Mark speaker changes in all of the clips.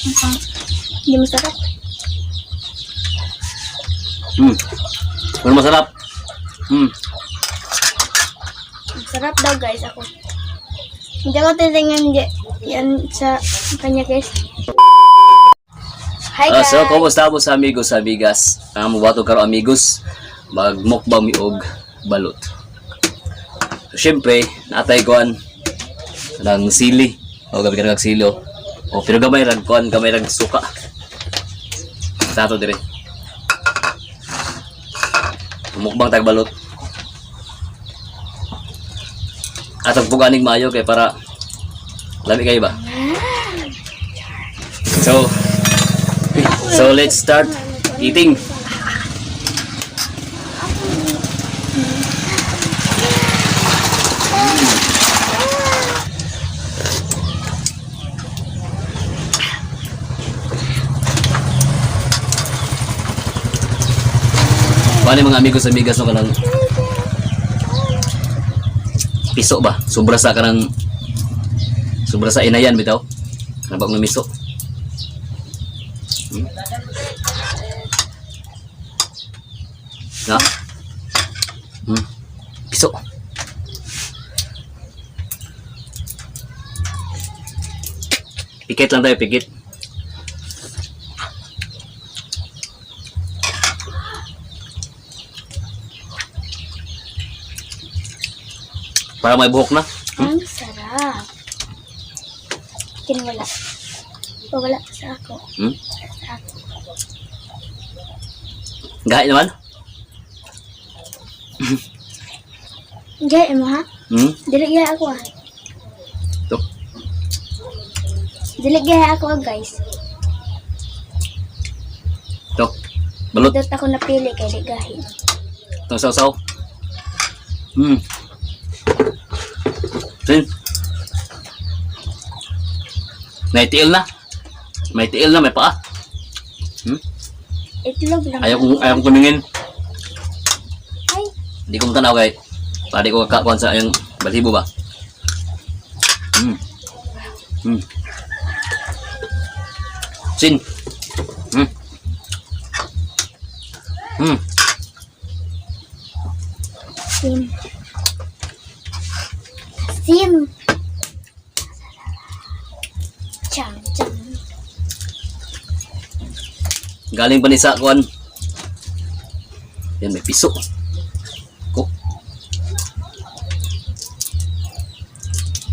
Speaker 1: Hindi masarap.
Speaker 2: Ano masarap?
Speaker 1: Masarap daw guys ako. Hindi ako titingnan yan sa kanya guys. Hi guys!
Speaker 2: So, kumusta po sa amigos, sa amigas? Mabato karo amigos, magmukbang mi og balot. So, syempre, natay kuan ng sili. O gabi ka nagsili o. Pero gamay rag kuan, gamay rag suka. Tato dire. Mukbang tag balot. Atong puganing mayo kay para lami kayo ba? So let's start eating. Paano mga amigos amigas no kanang piso ba? Sobra sa inayan bitaw. Nabag ng miso. Na? Piso. Pikit lang tayo, pikit. Para may buhok na.
Speaker 1: Ang sarap. Wala. Wala sa ako. Sa ako.
Speaker 2: Gahit naman?
Speaker 1: Gaya mo ha? Dili gaya ako ha?
Speaker 2: Ito.
Speaker 1: Dili gaya ako guys.
Speaker 2: Ito. Balot.
Speaker 1: Dito ako napili kay ligahin.
Speaker 2: Itong sausaw. Sin. May tiil na. May tiil na, may paa.
Speaker 1: Itlog lang.
Speaker 2: Ayaw kong kumingin.
Speaker 1: Ay.
Speaker 2: Hindi ko matanaw kay. Pwede ko kakakuan sa ayong balhibo ba? Sin.
Speaker 1: Sim. Sim. Chang, chang.
Speaker 2: Galing pa ni sa kuan. Yan, may piso. Ko.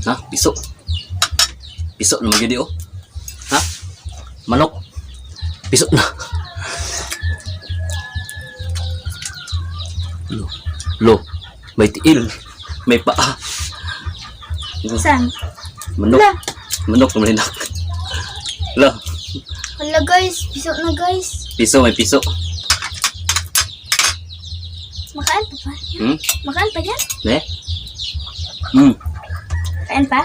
Speaker 2: Ha? Piso. Piso naman yun oh. Ha? Manok. Piso na. Lo. May tiil. May paa.
Speaker 1: Saan?
Speaker 2: Manok.
Speaker 1: Wala.
Speaker 2: Manok naman hinak. Lo.
Speaker 1: Wala guys. Piso na guys.
Speaker 2: Piso, may piso.
Speaker 1: Makaan pa pa? Makaan pa yan?
Speaker 2: Ne?
Speaker 1: Kain pa?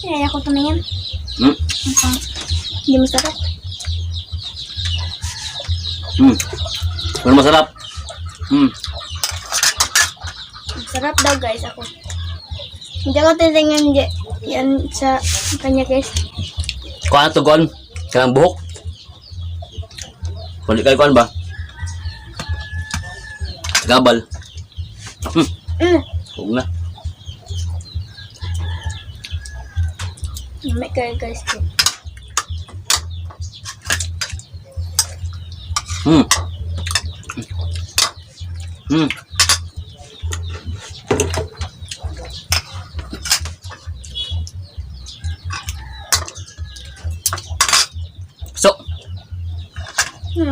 Speaker 1: Kaya ako tumingin. Hindi masarap.
Speaker 2: Ano masarap?
Speaker 1: Masarap daw guys ako. Hindi ako titingnan yan sa kanya guys.
Speaker 2: Kuan to kuan? Kanang buhok? Kundi kayo kuan ba? Gabal. Huwag na.
Speaker 1: May kayo guys.
Speaker 2: So.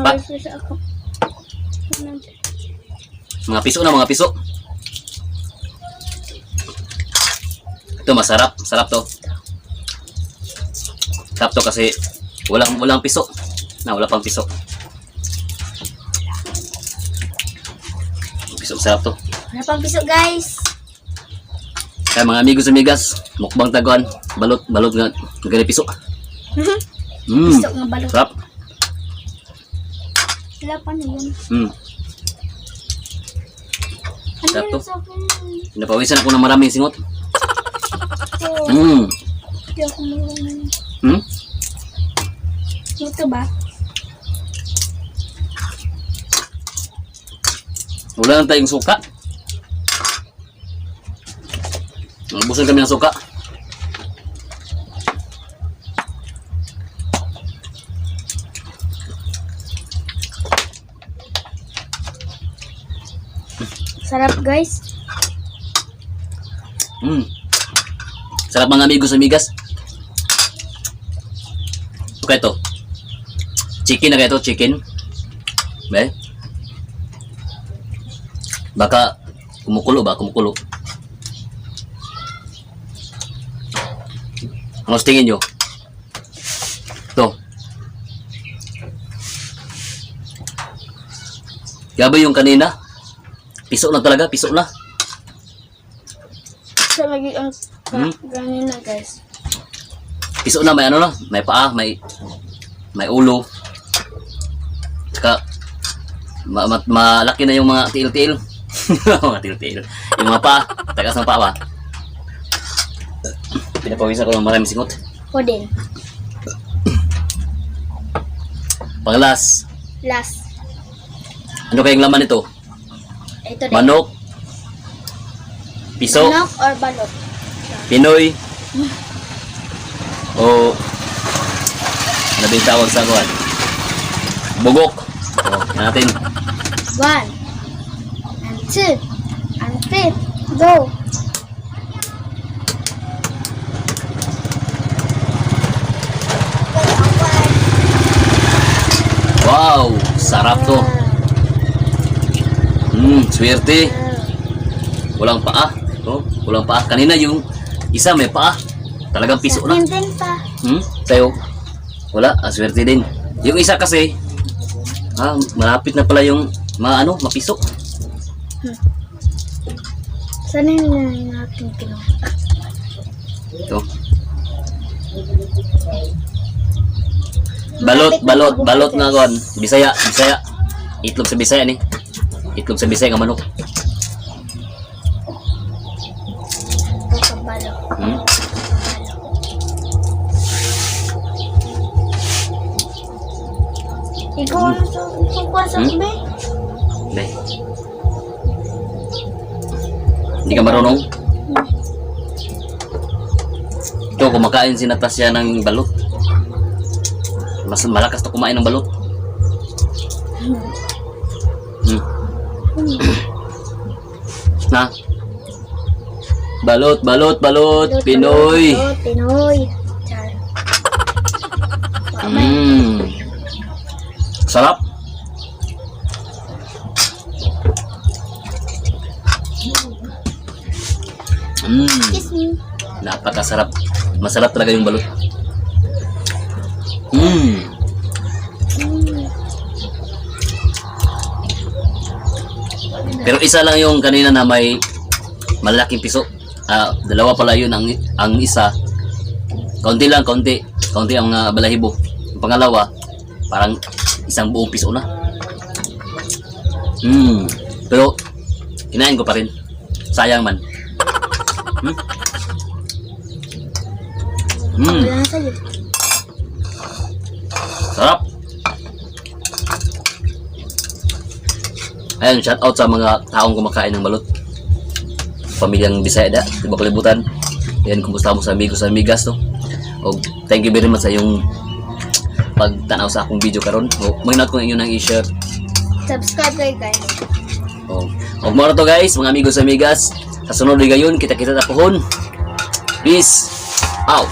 Speaker 2: Pa.
Speaker 1: Ako.
Speaker 2: Mga piso na, mga piso. Ito masarap, masarap to. Sarap to kasi walang piso. Wala pang piso. Piso, masarap to.
Speaker 1: Wala pang piso guys.
Speaker 2: Kaya mga amigos amigas, mukbang taguan, balot nga gani piso.
Speaker 1: Piso nga balot.
Speaker 2: Sarap.
Speaker 1: Wala pa na yun.
Speaker 2: Sarap to.
Speaker 1: Sa akin?
Speaker 2: Pinapawisan ako ng maraming singot.
Speaker 1: Oh. Hindi ako marunong.
Speaker 2: Hmm?
Speaker 1: Ito ba?
Speaker 2: Wala lang tayong suka. Ubusan kami ng suka.
Speaker 1: Sarap guys.
Speaker 2: Sarap mga amigos amigas. Okay to. Chicken na kayo to, chicken. Be? Baka kumukulo ba? Kumukulo. Ano sa tingin nyo? To. Gaba yung kanina. Piso na talaga, piso na.
Speaker 1: Sa lagi ang ganina guys.
Speaker 2: Piso na, may ano na, may paa, may ulo. Saka malaki na yung mga tiil-tiil. Mga tiil-tiil. Yung mga paa, tagas ng paa ba? Pinapawisan ko ng maraming singot.
Speaker 1: Ko din.
Speaker 2: Panglas,
Speaker 1: Last.
Speaker 2: ano kayang laman nito?
Speaker 1: Ito din.
Speaker 2: Manok, piso,
Speaker 1: Manok or balot?
Speaker 2: Pinoy, o ano ba yung tawag sa kuwan? Bugok. O, yan natin.
Speaker 1: 1 and 2 and 3. Go.
Speaker 2: Wow, sarap to. Swerte. Walang paa. Oh, walang paa. Kanina yung isa may paa. Talagang piso na.
Speaker 1: Din pa.
Speaker 2: Tayo. Wala, swerte din. Yung isa kasi, malapit na pala yung mapiso.
Speaker 1: Sana yung natin kinuha.
Speaker 2: Ito. Balot nga kon. Bisaya. Itlog sa Bisaya ni. Itlog sa Bisaya nga manok.
Speaker 1: Ito sa balot. Ikaw ano sa pagpasok ba?
Speaker 2: Be. Hindi ka marunong? Ito, kumakain si Natasha ng balot. Mas malakas to kumain ng balot. Na. Balot, Pinoy.
Speaker 1: Pinoy. Char.
Speaker 2: Sarap.
Speaker 1: Kiss me.
Speaker 2: Napakasarap. Masarap talaga yung balot. Pero isa lang yung kanina na may malaking piso. Dalawa pala yun ang isa. Kaunti ang balahibo. Yung pangalawa, parang isang buong piso na. Pero kinain ko pa rin. Sayang man.
Speaker 1: Wala na sa'yo.
Speaker 2: Sarap. Ayan, shout out sa mga taong kumakain ng balot. Pamilyang Bisaya, di ba kalibutan? Ayan, kumusta mo sa amigos sa amigas, no? O, thank you very much sa yung pagtanaw sa akong video karon. O, mahinat ko inyo nang i-share.
Speaker 1: Subscribe kayo guys.
Speaker 2: O, mo na to guys, mga amigos sa amigas. Sa sunod gayon, kita-kita na pohon. Peace out.